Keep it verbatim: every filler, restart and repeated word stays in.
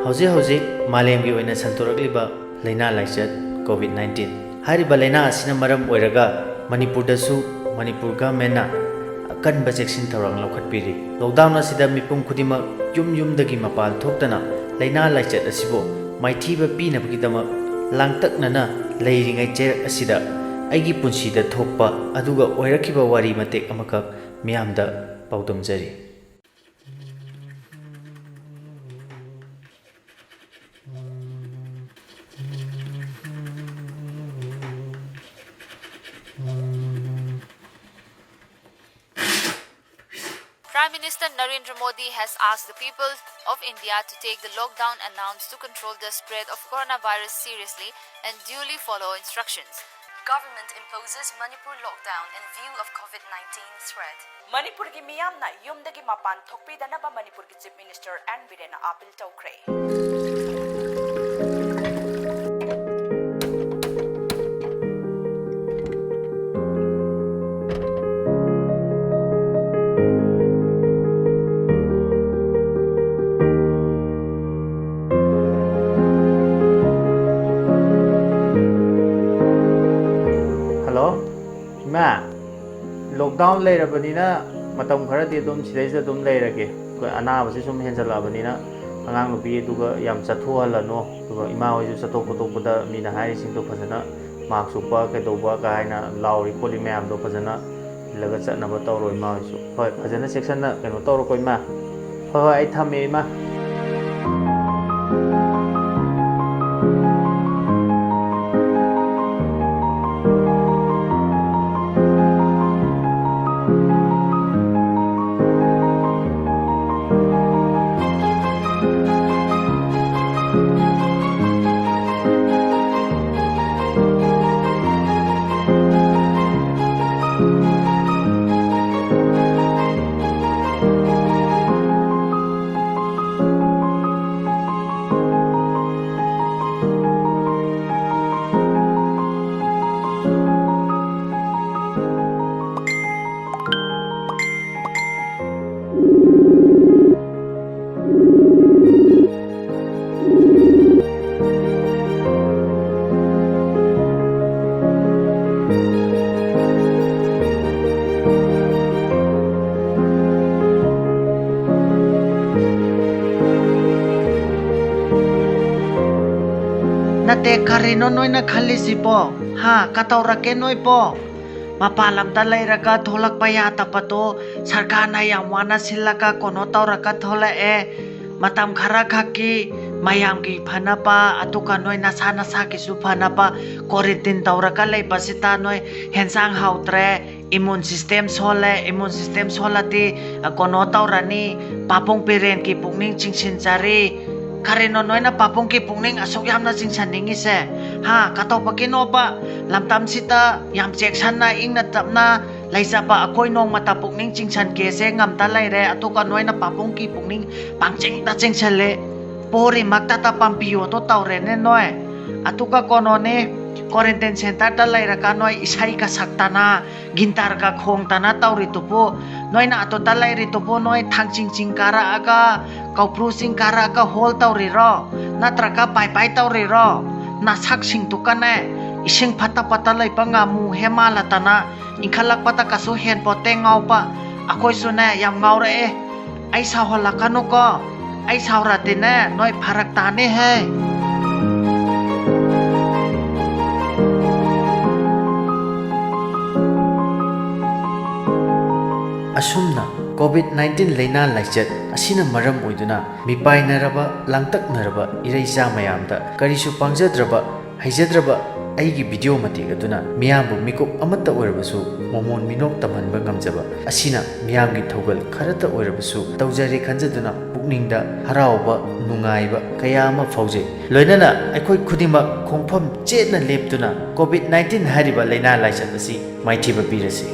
ꯍꯧꯖꯤꯛ ꯍꯧꯖꯤꯛ ꯃꯥꯂꯦꯝꯒꯤ ꯑꯣꯏꯅ ꯁꯟꯗꯣꯔꯛꯂꯤꯕ ꯂꯥꯏꯅꯥ ꯂꯥꯏꯆꯠ ꯀꯣꯚꯤꯗ ꯅꯥꯏꯟꯇꯤꯟ ꯍꯥꯏꯔꯤꯕ ꯂꯥꯏꯅꯥ ꯑꯁꯤꯅ ꯃꯔꯝ ꯑꯣꯏꯔꯒ ꯃꯅꯤꯄꯨꯔꯗꯁꯨ ꯃꯅꯤꯄꯨꯔ ꯒꯚꯔꯟꯃꯦꯟꯠꯅ ꯑꯀꯟꯕ ꯆꯦꯛꯁꯤꯟ ꯊꯧꯔꯥꯡ ꯂꯧꯈꯠꯄꯤꯔꯤ꯫ ꯂꯣꯛꯗꯥꯎꯟ ꯑꯁꯤꯗ ꯃꯤꯄꯨꯝ ꯈꯨꯗꯤꯡꯃꯛ ꯌꯨꯝ ꯌꯨꯝꯗꯒꯤ ꯃꯄꯥꯟ ꯊꯣꯛꯇꯅ ꯂꯥꯏꯅꯥ ꯂꯥꯏꯆꯠ ꯑꯁꯤꯕꯨ ꯃꯥꯏꯊꯤꯕ ꯄꯤꯅꯕꯒꯤꯗꯃꯛ ꯂꯥꯡꯇꯛꯅꯅ ꯂꯩꯔꯤꯉꯩ ꯆꯩꯔꯛ ꯑꯁꯤꯗ ꯑꯩꯒꯤ ꯄꯨꯟꯁꯤꯗ ꯊꯣꯛꯄ ꯑꯗꯨꯒ ꯑꯣꯏꯔꯛꯈꯤꯕ ꯋꯥꯔꯤ ꯃꯇꯦꯛ ꯑꯃꯈꯛ ꯃꯤꯌꯥꯝꯗ ꯄꯥꯎꯗꯝꯖꯔꯤ꯫ Prime Minister Narendra Modi has asked the people of India to take the lockdown announced to control the spread of coronavirus seriously and duly follow instructions. Government imposes Manipur lockdown in view of COVID nineteen spread. ꯃꯅꯤꯄꯨꯔꯒꯤ ꯃꯤꯌꯥꯝꯅ ꯌꯨꯝꯗꯒꯤ ꯃꯄꯥꯟ ꯊꯣꯛꯄꯤꯗꯅꯕ ꯃꯅꯤꯄꯨꯔꯒꯤ Chief Minister N ꯕꯤꯔꯦꯟꯅ appeal ꯇꯧꯈ꯭ꯔꯦ꯫ Hello, ꯏꯃꯥ꯫ Lockdown ꯂꯩꯔꯕꯅꯤꯅ ꯃꯇꯝ ꯈꯔꯗꯤ ꯑꯗꯨꯝ ꯁꯤꯗꯩꯁꯤꯗ ꯑꯗꯨꯝ ꯂꯩꯔꯒꯦ꯫ ꯑꯩꯈꯣꯏ ꯑꯅꯥꯕꯁꯤ ꯁꯨꯝ ꯍꯦꯟꯖꯜꯂꯛꯑꯕꯅꯤꯅ ꯑꯉꯥꯡ ꯅꯨꯄꯤ ꯑꯗꯨꯒ ꯌꯥꯝ ꯆꯠꯊꯣꯛꯍꯜꯂꯅꯨ꯫ ꯑꯗꯨꯒ ꯏꯃꯥ ꯍꯣꯏꯁꯨ ꯆꯠꯊꯣꯛ ꯈꯣꯠꯇꯣꯛꯄꯗ ꯃꯤꯅ ꯍꯥꯏꯔꯤꯁꯤꯡꯗꯣ ꯐꯖꯅ ꯃꯥꯛꯁ ꯎꯞꯄ ꯀꯩꯗꯧꯕ ꯀꯥꯏꯅ ꯂꯥꯎꯔꯤ ꯈꯣꯠꯂꯤ ꯃꯌꯥꯝꯗꯣ ꯐꯖꯅ ꯏꯜꯂꯒ ꯆꯠꯅꯕ ꯇꯧꯔꯣ ꯏꯃꯥ ꯍꯣꯏꯁꯨ꯫ ꯍꯣꯏ, ꯐꯖꯅ ꯆꯦꯛꯁꯟꯅ ꯀꯩꯅꯣ ꯇꯧꯔꯣꯀꯣ ꯏꯃꯥ꯫ ꯍꯣꯏ ꯍꯣꯏ, ꯑꯩ ꯊꯝꯃꯦ ꯏꯃꯥ꯫ ꯀꯔꯤꯅꯣ ꯅꯣꯏꯅ ꯈꯜꯂꯤꯁꯤꯕꯣ? ꯍꯥ, ꯀꯇꯧꯔꯛꯀꯦ ꯅꯣꯏꯕꯣ? ꯃꯄꯥꯟ ꯂꯝꯗ ꯂꯩꯔꯒ ꯊꯣꯛꯂꯛꯄ ꯌꯥꯗꯕꯗꯣ ꯁꯔꯀꯥꯔꯅ ꯌꯥꯝ ꯋꯥꯅ ꯁꯤꯜꯂꯒ ꯀꯩꯅꯣ ꯇꯧꯔꯒ ꯊꯣꯛꯂꯛꯑꯦ꯫ ꯃꯇꯝ ꯈꯔ ꯈꯛꯀꯤ ꯃꯌꯥꯝꯒꯤ ꯐꯅꯕ, ꯑꯗꯨꯒ ꯅꯣꯏ ꯅꯁꯥ ꯅꯁꯥꯒꯤꯁꯨ ꯐꯅꯕ quarantine ꯇꯧꯔꯒ ꯂꯩꯕꯁꯤꯗ ꯅꯣꯏ ꯍꯦꯟꯁꯥꯡ ꯍꯥꯎꯇ꯭ꯔꯦ, immune system ꯁꯣꯜꯂꯦ, immune system ꯁꯣꯜꯂꯗꯤ, ꯑ, ꯀꯩꯅꯣ ꯇꯧꯔꯅꯤ, ꯄꯥꯕꯨꯡ ꯄꯤꯔꯦꯟꯒꯤ ꯄꯨꯛꯅꯤꯡ ꯆꯤꯡꯁꯤꯟꯖꯔꯤ꯫ ꯀꯔꯤꯅꯣ ꯅꯣꯏꯅ ꯄꯥꯕꯨꯡꯒꯤ ꯄꯨꯛꯅꯤꯡ ꯑꯁꯨꯛ ꯌꯥꯝꯅ ꯆꯤꯡꯁꯟꯅꯤꯡꯉꯤꯁꯦ? ꯍꯥ, ꯀꯇꯧꯕꯒꯤꯅꯣꯕ? ꯂꯝꯗꯝꯁꯤꯗ ꯌꯥꯝ ꯆꯦꯛꯁꯟꯅ ꯏꯪꯅ ꯇꯞꯅ ꯂꯩꯖꯕ ꯑꯩꯈꯣꯏ ꯅꯣꯡꯃꯇ ꯄꯨꯛꯅꯤꯡ ꯆꯤꯡꯁꯟꯒꯦꯁꯦ ꯉꯝꯗ ꯂꯩꯔꯦ, ꯑꯗꯨꯒ ꯅꯣꯏꯅ ꯄꯥꯕꯨꯡꯒꯤ ꯄꯨꯛꯅꯤꯡ ꯄꯥꯡꯆꯤꯡꯗ ꯆꯤꯡꯁꯜꯂꯦ꯫ ꯄꯣꯔꯤꯃꯛꯇꯗ ꯄꯥꯝꯕꯤꯌꯣꯗꯣ ꯇꯧꯔꯦꯅꯦ ꯅꯣꯏ꯫ ꯑꯗꯨꯒ ꯀꯩꯅꯣꯅꯦ, quarantine centre ꯗ ꯂꯩꯔꯒ ꯅꯣꯏ ꯏꯁꯩꯒ ꯁꯛꯇꯅ, ꯒꯤꯟꯇꯔꯒ ꯈꯣꯡꯗꯅ ꯇꯧꯔꯤꯗꯨꯕꯨ, ꯅꯣꯏꯅ ꯑꯗꯨꯗ ꯂꯩꯔꯤꯗꯨꯕꯨ ꯅꯣꯏ ꯊꯥꯡꯆꯤꯡ ꯆꯤꯡ ꯀꯥꯔꯛꯑꯒ, ꯀꯧꯕ꯭꯭ꯔꯨ ꯆꯤꯡ ꯀꯥꯔꯛꯑꯒ ꯍꯣꯜ ꯇꯧꯔꯤꯔꯣ? ꯅꯠꯇ꯭ꯔꯒ ꯄꯥꯏ ꯄꯥꯏ ꯇꯧꯔꯤꯔꯣ? ꯅꯁꯛꯁꯤꯡꯗꯨꯒꯅꯦ, ꯏꯁꯤꯡ ꯐꯠꯇ ꯐꯠꯇ ꯂꯩꯕ ꯉꯥꯃꯨ ꯍꯦ ꯃꯥꯜꯂꯗꯅ, ꯏꯟꯈꯠꯂꯛꯄꯗ ꯀꯩꯁꯨ ꯍꯦꯟꯄꯣꯠꯇꯦ ꯉꯥꯎꯕ꯫ ꯑꯩꯈꯣꯏꯁꯨꯅꯦ ꯌꯥꯝ ꯉꯥꯎꯔꯛꯑꯦ꯫ ꯑꯩ ꯁꯥꯎꯍꯜꯂꯛꯀꯅꯨꯀꯣ꯫ ꯑꯩ ꯁꯥꯎꯔꯗꯤꯅꯦ ꯅꯣꯏ ꯐꯔꯛ ꯇꯥꯅꯤꯍꯦ꯫ ꯑꯁꯨꯝꯅ COVID nineteen ꯂꯥꯏꯅꯥ ꯂꯥꯏꯆꯠ ꯑꯁꯤꯅ ꯃꯔꯝ ꯑꯣꯏꯗꯨꯅ ꯃꯤꯄꯥꯏꯅꯔꯕ, ꯂꯥꯡꯇꯛꯅꯔꯕ ꯏꯔꯩꯆꯥ ꯃꯌꯥꯝꯗ ꯀꯔꯤꯁꯨ ꯄꯥꯡꯖꯗ꯭ꯔꯕ, ꯍꯩꯖꯗ꯭ꯔꯕ ꯑꯩꯒꯤ video ꯃꯇꯦꯛ ꯑꯗꯨꯅ ꯃꯤꯌꯥꯝꯕꯨ ꯃꯤꯀꯨꯞ ꯑꯃꯠꯇ ꯑꯣꯏꯔꯕꯁꯨ ꯃꯣꯃꯣꯟ ꯃꯤꯅꯣꯛ ꯇꯝꯍꯟꯕ ꯉꯝꯖꯕ ꯑꯁꯤꯅ ꯃꯤꯌꯥꯝꯒꯤ ꯊꯧꯒꯜ ꯈꯔꯇ ꯑꯣꯏꯔꯕꯁꯨ ꯇꯧꯖꯔꯦ ꯈꯟꯖꯗꯨꯅ ꯄꯨꯛꯅꯤꯡꯗ ꯍꯔꯥꯎꯕ, ꯅꯨꯡꯉꯥꯏꯕ ꯀꯌꯥ ꯑꯃ ꯐꯥꯎꯖꯩ꯫ ꯂꯣꯏꯅꯅ ꯑꯩꯈꯣꯏ ꯈꯨꯗꯤꯡꯃꯛ ꯈꯣꯡꯐꯝ ꯆꯦꯠꯅ ꯂꯦꯞꯇꯨꯅ COVID nineteen ꯍꯥꯏꯔꯤꯕ ꯂꯥꯏꯅꯥ ꯂꯥꯏꯆꯠ ꯑꯁꯤ ꯃꯥꯏꯊꯤꯕ ꯄꯤꯔꯁꯤ꯫